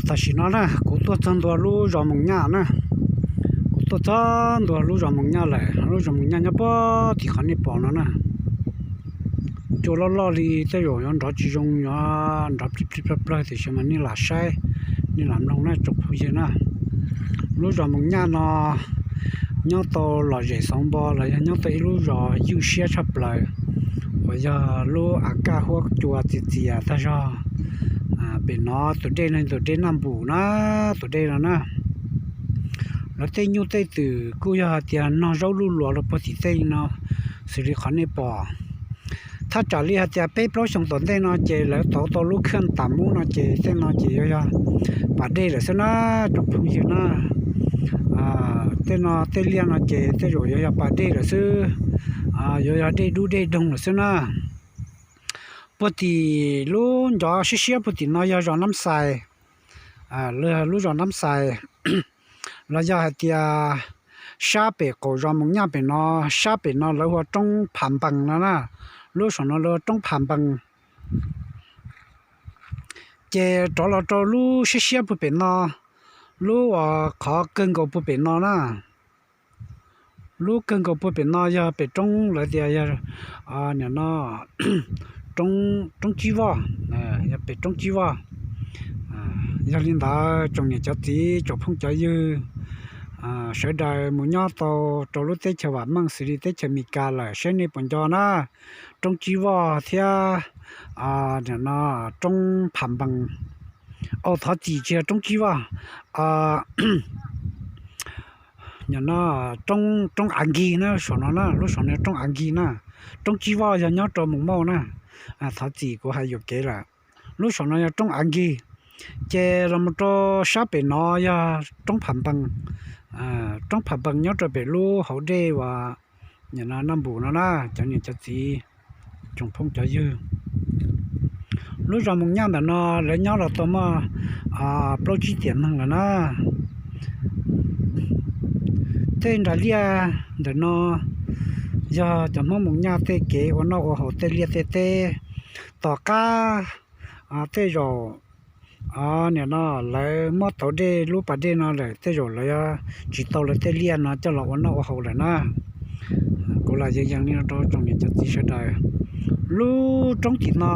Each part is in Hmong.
Tam sim no na kuv tuaj txog ntua lub zos Moos Nyaj na. Kuv tuaj txog ntua lub zos Moos Nyaj lawm. Lub zos Moos Nyaj nyob puag tim qhov nej pom no na. Cua loj loj li tej zaum yuav nrov tsis zoo, yuav nrov plig plig plawg plawg tiam sis mas nej lam saib, nej lam mloog na tsoom phooj ywg na. Lub zos Moos Nyaj no nyob tau lom zem xauv npo los yog nyob tau ib lub zos ywj siab tshaj plaws uas yog lub av kaj huab cua txias txias tag zog. Pem no tus dej no tus dej Naj Npum na, tus dej no na. Lawv tej nyuj tej twm kuj yog hais tias nog zaub luj luas rau puag tim tej no, xws li qhov nej pom. Thaj tsam li hais tias peb plaub xyoos tom ntej no ces lawv tauv tau lub khaj tas mub no ces tej no ces yuav yog pas dej lawm xwb na, tsoom phooj ywg na. Tej no tej liaj no ces tej zaum yuav yog pas dej lawm xwb, yuav yog dej dub dej doog lawm xwb na. Puag tim lub ncov siab siab puag tim no yog zos Nab Xais, lub zos Nab Xais, los yog hais tias sab pem qaum zos Moos Nyaj pem no, sab pem no lawv hu ua roob Pham Npees no na, lub saum no lawv hu ua roob Pham Npees. Ces rov los rau lub siab siab puag pem no, lub uas qhov kawg nkaus puag pem no na. Lub kawg nkaus puag pem no yog pem roob lawv tias yog, nim no, roob Tsib Voj, yog pem roob Tsib Voj. Yog li ntawd tsoom niam cov txiv tsoom phooj cov ywg, sawv daws mus nyob tau rau lub teb chaws vam meej xws li teb chaws Amelikas lawm saib nej puas nco na, roob Tsib Voj thiab, nim no, roob Pham Npees. Au, thov txim, tsis yog roob Tsib Voj, nim no, roob Av Nkig na, saum no na, lub saum no roob Av Nkig na, roob Tsib Voj yog nyob rau Moos Mauj na. Thov txim kuv hais yuam kev lawm. Lub saum no yog roob Av Nkig, ces los mus rau sab pem no yog roob Pham Npees. Roob Pham Npees nyob rau pem lub hauv dej uas nim no Naj Npum no na, cov niam cov txiv tsoom phooj cov ywg. Lub zos Moos Nyaj ntawm no lawv nyob los tau muaj plaub tsib tiam neeg lawm na. Tej nras liaj ntawm no yog cov Hmoob Moos Nyaj tej kev ua noj ua haus tej liaj tej teb. Tom qab tej zaum nim no lawv muab tauv dej lub pas dej no lawm tej zaum lawv tsis tau lawv tej liaj no coj los ua noj ua haus lawm na. Kuv lam yees yees li no rau tsoom niam cov txiv sawv daws. Lub roob tim no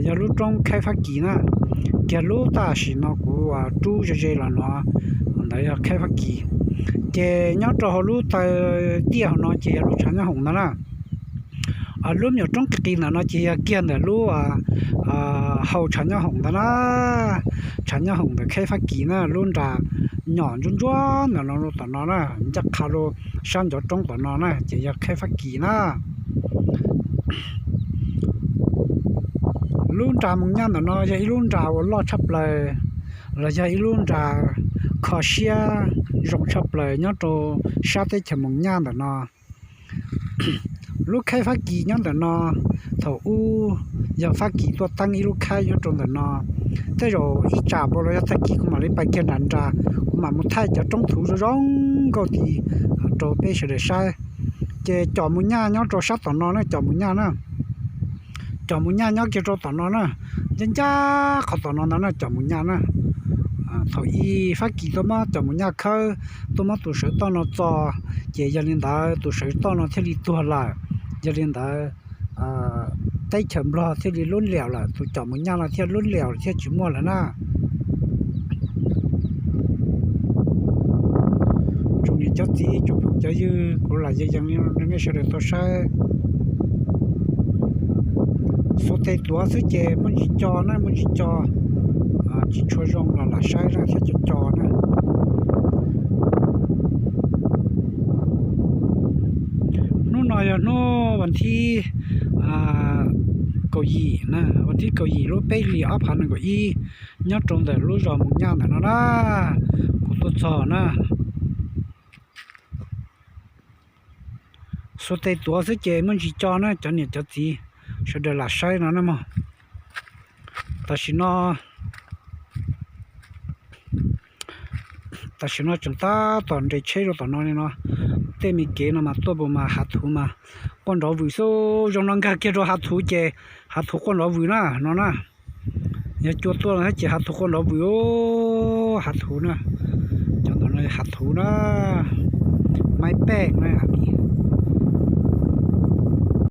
yog lub roob Khaib Fab Kis na, kiag lub tam sim no kuv rub ze ze los no, ntawd yog Khaib Fab Kis. Ces nyob rau hauv lub taw tiaj hauv no ces yog lub tshav nyob hoom ntawd na. Lub me nyuam roob qis qis ntawm no ces yog kiag ntawm lub hau tshav nyob hoom ntawd na. Tshav nyob hoom ntawm Khaib Fab Kis na, lub nras nyom ntsuab ntsuab ntawm no tom no na, ncaj qha rau sab ncov roob tom no na ces yog Khaib Fab Kis na. Lub nras Moos Nyaj ntawm no yog ib lub nras uas loj tshaj plaws, los yog ib lub nras kho siab zoo tshaj plaws nyob rau sab teb chaws Moos Nyaj ntawm no. Lub khaib Fab Kis nyob ntawm no, thaum ub yog Fab Kis tuaj teeb ib lub khaib nyob rau ntawm no. Tej zaum ib tsam npaum los yog tag kis kuv mam li pais kiag nram nras, kuv mam mus thaij cov roob thuv zoo zoo nkauj tid rau peb sawv daws saib. Ces Com Mus Nyaj nyob rau sab tom no na, Com Mus Nyaj na. Com Mus Nyaj nyob kiag rau tom no na, ncaj ncaj qhov tom no ntag na, Com Mus Nyaj na. Thaum ub Fab Kis tuaj muab Com Mus Nyaj khawb, tuaj muab tus sawv toj no txo, ces yog li ntawd tus sawv toj no thiaj li tuag lawm. Yog li ntawd teb chaws Nplog thiaj li lub liam lawm, tus Com Mus Nyaj no thiaj lub liam lawm thiaj tsis muaj lawm na. Tsoom niam cov txiv tsoom phooj cov ywg, kuv lam yees yees li no rau nej sawv daws tau saib. Xuas tes tuav xwb ces muaj ntsis co na, muaj ntsis co, tsis tshua zoo los lam saib na thiab co co na. Hnub no yog hnub vas thib kaum yim na, vas thib kaum yim lub peb hlis ob phav nees nkaum ib, nyob rau ntawm lub zos Mus Nyaj ntawm no na, kuv tuaj txog na. Xuas tes tuav xwb ces muaj ntsis co na cov niam cov txiv sawv daws lam saib no na mog. Tam sim no, tam sim no tseem tab tom nres tsheb rau tom no li no. Tej me kev no mas tuaj puas mas hav thuv mas quaj nrov vwm xwb, zoo no nkag kiag rau hav thuv ces hav thuv quaj nrov vwm na no na. Yog cua tuaj no thiab ces hav thuv quaj nrov vwm os, hav thuv na. Cov ntawm no hav thuv na, maib pej na.